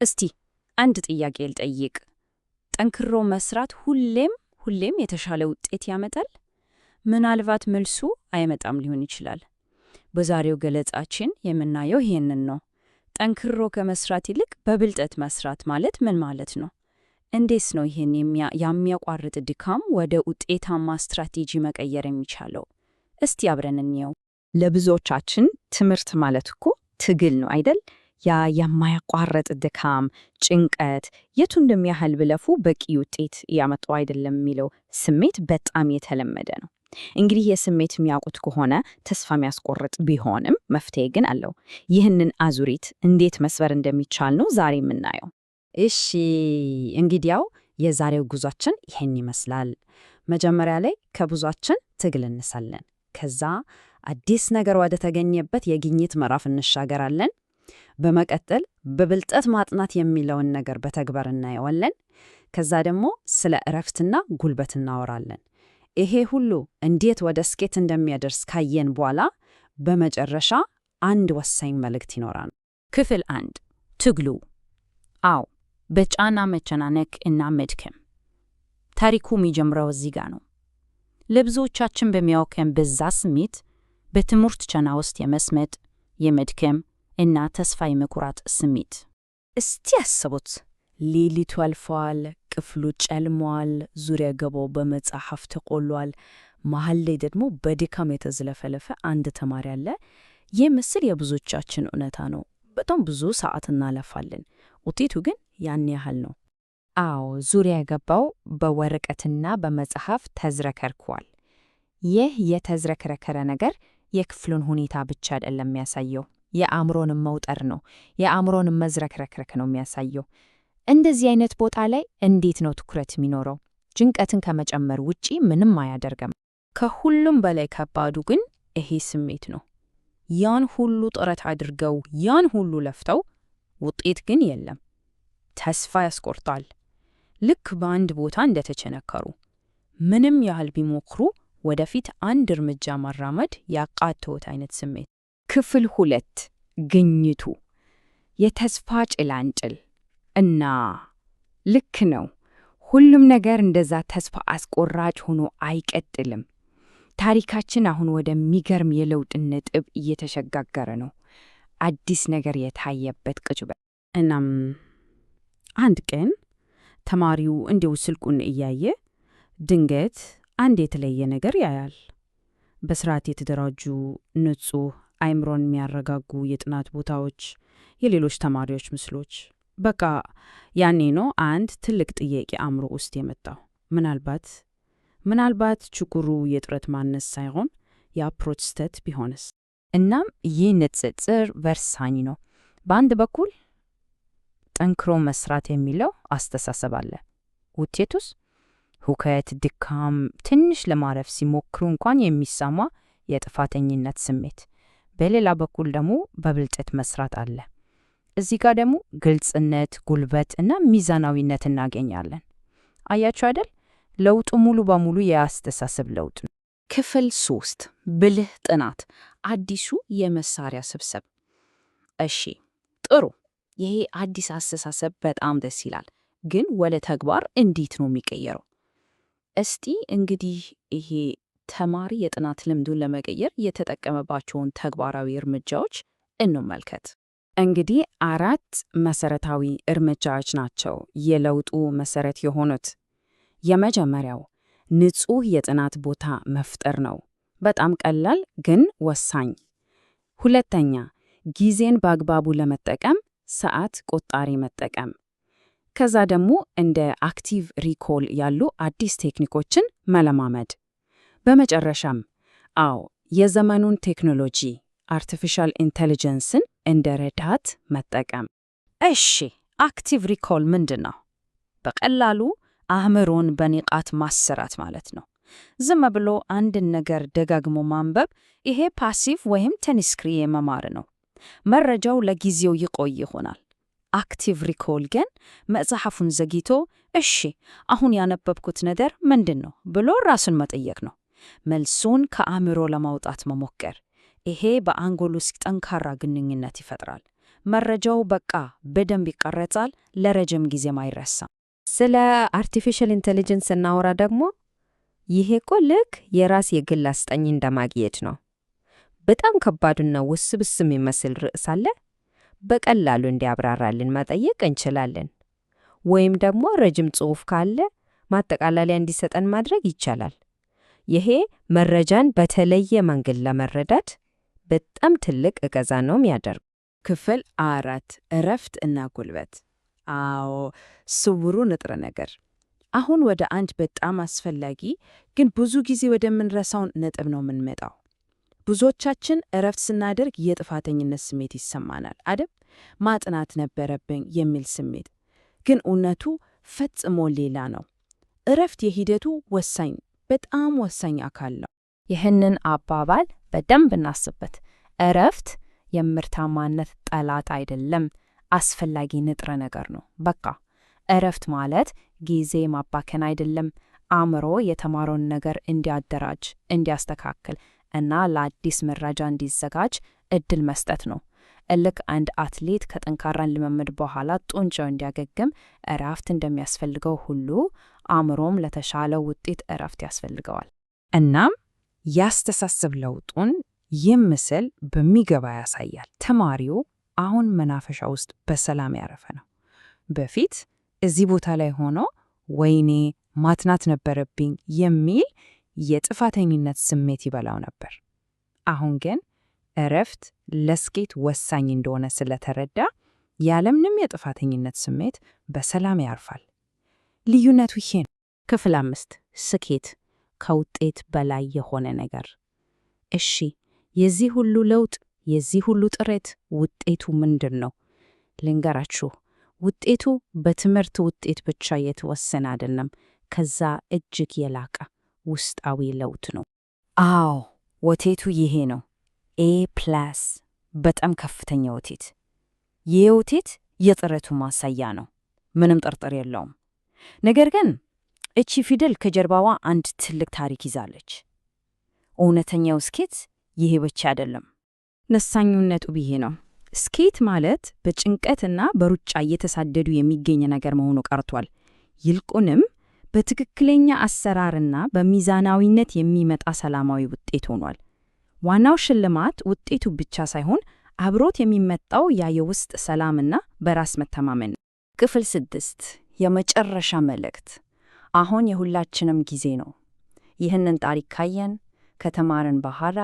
እስቲ አንድ ጥያቄ ልጠይቅ። ጠንክሮ መስራት ሁሌም ሁሌም የተሻለ ውጤት ያመጣል? ምናልባት መልሱ አይመጣም ሊሆን ይችላል። በዛሬው ገለጻችን የምናየው ይህንን ነው። ጠንክሮ ከመስራት ይልቅ በብልጠት መስራት ማለት ምን ማለት ነው? እንዴት ነው ይህን የሚያቋርጥ ድካም ወደ ውጤታማ ስትራቴጂ መቀየር የሚቻለው? እስቲ አብረን እንየው። ለብዙዎቻችን ትምህርት ማለት እኮ ትግል ነው አይደል? ያ የማያቋርጥ ድካም፣ ጭንቀት፣ የቱን እንደሚያህል ብለፉ በቂ ውጤት እያመጡ አይደለም የሚለው ስሜት በጣም የተለመደ ነው። እንግዲህ የስሜት የሚያውቁት ከሆነ ተስፋ የሚያስቆርጥ ቢሆንም መፍትሄ ግን አለው። ይህንን አዙሪት እንዴት መስበር እንደሚቻል ነው ዛሬ የምናየው። እሺ፣ እንግዲያው የዛሬው ጉዟችን ይሄን ይመስላል። መጀመሪያ ላይ ከብዙዎቻችን ትግል እንሳለን። ከዛ አዲስ ነገር ወደ ተገኘበት የግኝት ምዕራፍ እንሻገራለን። በመቀጠል በብልጠት ማጥናት የሚለውን ነገር በተግባር እናየዋለን። ከዛ ደግሞ ስለ እረፍትና ጉልበት እናወራለን። ይሄ ሁሉ እንዴት ወደ ስኬት እንደሚያደርስ ካየን በኋላ በመጨረሻ አንድ ወሳኝ መልእክት ይኖራል። ክፍል 1፣ ትግሉ። አዎ፣ በጫና መጨናነቅ እና መድከም። ታሪኩ የሚጀምረው እዚህ ጋር ነው። ለብዙዎቻችን በሚያውቀን በዛ ስሜት፣ በትምህርት ጫና ውስጥ የመስመጥ፣ የመድከም እና ተስፋ የመቁረጥ ስሜት። እስቲ ያስቡት። ሌሊቱ አልፏል፣ ክፍሉ ጨልሟል፣ ዙሪያ ገባው በመጽሐፍ ተቆሏል። መሀል ላይ ደግሞ በድካም የተዝለፈለፈ አንድ ተማሪ አለ። ይህ ምስል የብዙዎቻችን እውነታ ነው። በጣም ብዙ ሰዓት እናለፋለን፣ ውጤቱ ግን ያን ያህል ነው። አዎ፣ ዙሪያ የገባው በወረቀትና በመጽሐፍ ተዝረከርኳል። ይህ የተዝረከረከረ ነገር የክፍሉን ሁኔታ ብቻ አይደለም የሚያሳየው፣ የአእምሮንም መውጠር ነው፣ የአእምሮንም መዝረክረክረክ ነው የሚያሳየው። እንደዚህ አይነት ቦታ ላይ እንዴት ነው ትኩረት የሚኖረው? ጭንቀትን ከመጨመር ውጪ ምንም አያደርግም። ከሁሉም በላይ ከባዱ ግን ይሄ ስሜት ነው። ያን ሁሉ ጥረት አድርገው፣ ያን ሁሉ ለፍተው፣ ውጤት ግን የለም። ተስፋ ያስቆርጣል። ልክ በአንድ ቦታ እንደተቸነከሩ ምንም ያህል ቢሞክሩ ወደፊት አንድ እርምጃ ማራመድ ያቃተዎት አይነት ስሜት። ክፍል 2፣ ግኝቱ፣ የተስፋ ጭላንጭል። እና ልክ ነው፣ ሁሉም ነገር እንደዛ ተስፋ አስቆራጭ ሆኖ አይቀጥልም። ታሪካችን አሁን ወደሚገርም የለውጥ ነጥብ እየተሸጋገረ ነው። አዲስ ነገር የታየበት ቅጽበት። እናም አንድ ቀን ተማሪው እንዲሁ ስልኩን እያየ ድንገት አንድ የተለየ ነገር ያያል። በስርዓት የተደራጁ፣ ንጹህ፣ አእምሮን የሚያረጋጉ የጥናት ቦታዎች፣ የሌሎች ተማሪዎች ምስሎች። በቃ ያኔ ነው አንድ ትልቅ ጥያቄ አእምሮ ውስጥ የመጣው። ምናልባት ችግሩ የጥረት ማነስ ሳይሆን የ approach ስህተት ቢሆንስ? እናም ይህ ንጽጽር ወሳኝ ነው። በአንድ በኩል ጠንክሮ መስራት የሚለው አስተሳሰብ አለ። ውጤቱስ? ሁከት፣ ድካም፣ ትንሽ ለማረፍ ሲሞክሩ እንኳን የሚሰማ የጥፋተኝነት ስሜት። በሌላ በኩል ደግሞ በብልጠት መስራት አለ። እዚህ ጋር ደግሞ ግልጽነት፣ ጉልበት እና ሚዛናዊነት እናገኛለን። አያችሁ አይደል? ለውጡ ሙሉ በሙሉ የአስተሳሰብ ለውጥ ነው። ክፍል 3፣ ብልህ ጥናት፣ አዲሱ የመሳሪያ ስብስብ። እሺ፣ ጥሩ። ይሄ አዲስ አስተሳሰብ በጣም ደስ ይላል። ግን ወደ ተግባር እንዴት ነው የሚቀየረው? እስቲ እንግዲህ ይሄ ተማሪ የጥናት ልምዱን ለመቀየር የተጠቀመባቸውን ተግባራዊ እርምጃዎች እንመልከት። እንግዲህ አራት መሰረታዊ እርምጃዎች ናቸው የለውጡ መሰረት የሆኑት። የመጀመሪያው ንጹህ የጥናት ቦታ መፍጠር ነው። በጣም ቀላል ግን ወሳኝ። ሁለተኛ፣ ጊዜን በአግባቡ ለመጠቀም ሰዓት ቆጣሪ መጠቀም። ከዛ ደግሞ እንደ active recall ያሉ አዲስ ቴክኒኮችን መለማመድ። በመጨረሻም አዎ፣ የዘመኑን ቴክኖሎጂ artificial intelligence ን እንደ ረዳት መጠቀም። እሺ፣ active recall ምንድን ነው? በቀላሉ አእምሮን በንቃት ማሰራት ማለት ነው። ዝም ብሎ አንድን ነገር ደጋግሞ ማንበብ፣ ይሄ passive ወይም ተንስክሪ የመማር ነው። መረጃው ለጊዜው ይቆይ ይሆናል። active recall ግን መጽሐፉን ዘግቶ እሺ፣ አሁን ያነበብኩት ነገር ምንድን ነው ብሎ ራሱን መጠየቅ ነው። መልሱን ከአእምሮ ለማውጣት መሞከር። ይሄ በአንጎል ውስጥ ጠንካራ ግንኙነት ይፈጥራል። መረጃው በቃ በደንብ ይቀረጻል፣ ለረጅም ጊዜም አይረሳም። ስለ artificial intelligence ስናወራ ደግሞ ይሄ እኮ ልክ የራስ የግል አስጠኚ እንደማግኘት ነው። በጣም ከባዱና ውስብስብ የሚመስል ርዕስ አለ፣ በቀላሉ እንዲያብራራልን መጠየቅ እንችላለን። ወይም ደግሞ ረጅም ጽሑፍ ካለ ማጠቃለያ እንዲሰጠን ማድረግ ይቻላል። ይሄ መረጃን በተለየ መንገድ ለመረዳት በጣም ትልቅ እገዛ ነው የሚያደርግ። ክፍል 4፣ እረፍት እና ጉልበት። አዎ፣ ስውሩ ንጥረ ነገር። አሁን ወደ አንድ በጣም አስፈላጊ ግን ብዙ ጊዜ ወደምንረሳው ነጥብ ነው የምንመጣው። ብዙዎቻችን እረፍት ስናደርግ የጥፋተኝነት ስሜት ይሰማናል አይደል? ማጥናት ነበረብኝ የሚል ስሜት። ግን እውነቱ ፈጽሞ ሌላ ነው። እረፍት የሂደቱ ወሳኝ፣ በጣም ወሳኝ አካል ነው። ይህንን አባባል በደንብ እናስብበት። እረፍት የምርታማነት ጠላት አይደለም፣ አስፈላጊ ንጥረ ነገር ነው። በቃ እረፍት ማለት ጊዜ ማባከን አይደለም። አእምሮ የተማረውን ነገር እንዲያደራጅ፣ እንዲያስተካክል እና ለአዲስ መረጃ እንዲዘጋጅ እድል መስጠት ነው። ልክ አንድ አትሌት ከጠንካራ ልምምድ በኋላ ጡንቻው እንዲያገግም እረፍት እንደሚያስፈልገው ሁሉ አእምሮም ለተሻለ ውጤት እረፍት ያስፈልገዋል። እናም ያስተሳሰብ ለውጡን ይህ ምስል በሚገባ ያሳያል። ተማሪው አሁን መናፈሻ ውስጥ በሰላም ያረፈ ነው። በፊት እዚህ ቦታ ላይ ሆኖ ወይኔ ማጥናት ነበረብኝ የሚል የጥፋተኝነት ስሜት ይበላው ነበር። አሁን ግን እረፍት ለስኬት ወሳኝ እንደሆነ ስለተረዳ ያለምንም የጥፋተኝነት ስሜት በሰላም ያርፋል። ልዩነቱ ይሄ ነው። ክፍል 5፣ ስኬት ከውጤት በላይ የሆነ ነገር። እሺ፣ የዚህ ሁሉ ለውጥ፣ የዚህ ሁሉ ጥረት ውጤቱ ምንድን ነው? ልንገራችሁ፣ ውጤቱ በትምህርት ውጤት ብቻ የተወሰነ አይደለም። ከዛ እጅግ የላቀ ውስጣዊ ለውጥ ነው። አዎ፣ ውጤቱ ይሄ ነው። A plus፣ በጣም ከፍተኛ ውጤት። ይህ ውጤት የጥረቱ ማሳያ ነው፣ ምንም ጥርጥር የለውም። ነገር ግን እቺ ፊደል ከጀርባዋ አንድ ትልቅ ታሪክ ይዛለች። እውነተኛው ስኬት ይሄ ብቻ አይደለም። ነሳኙነቱ ይሄ ነው። ስኬት ማለት በጭንቀትና በሩጫ እየተሳደዱ የሚገኝ ነገር መሆኑ ቀርቷል። ይልቁንም በትክክለኛ አሰራርና በሚዛናዊነት የሚመጣ ሰላማዊ ውጤት ሆኗል። ዋናው ሽልማት ውጤቱ ብቻ ሳይሆን አብሮት የሚመጣው ያ የውስጥ ሰላምና በራስ መተማመን ነው። ክፍል 6፣ የመጨረሻ መልእክት። አሁን የሁላችንም ጊዜ ነው። ይህንን ታሪክ ካየን፣ ከተማርን በኋላ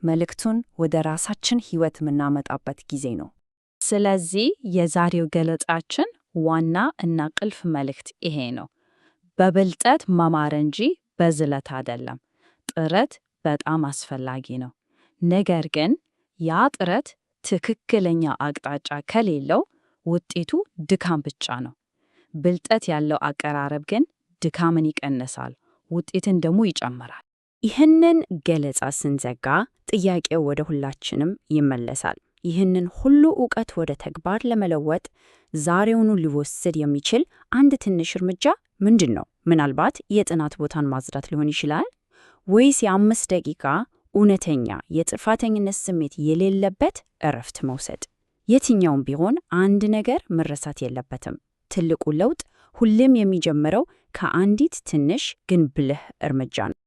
መልእክቱን ወደ ራሳችን ሕይወት የምናመጣበት ጊዜ ነው። ስለዚህ የዛሬው ገለጻችን ዋና እና ቁልፍ መልእክት ይሄ ነው። በብልጠት መማር እንጂ በዝለት አይደለም። ጥረት በጣም አስፈላጊ ነው። ነገር ግን ያ ጥረት ትክክለኛ አቅጣጫ ከሌለው ውጤቱ ድካም ብቻ ነው። ብልጠት ያለው አቀራረብ ግን ድካምን ይቀንሳል፣ ውጤትን ደግሞ ይጨምራል። ይህንን ገለጻ ስንዘጋ ጥያቄው ወደ ሁላችንም ይመለሳል። ይህንን ሁሉ ዕውቀት ወደ ተግባር ለመለወጥ ዛሬውኑ ሊወሰድ የሚችል አንድ ትንሽ እርምጃ ምንድን ነው? ምናልባት የጥናት ቦታን ማጽዳት ሊሆን ይችላል፣ ወይስ የ5 ደቂቃ እውነተኛ የጥፋተኝነት ስሜት የሌለበት እረፍት መውሰድ? የትኛውም ቢሆን አንድ ነገር መረሳት የለበትም። ትልቁ ለውጥ ሁሌም የሚጀምረው ከአንዲት ትንሽ ግን ብልህ እርምጃ ነው።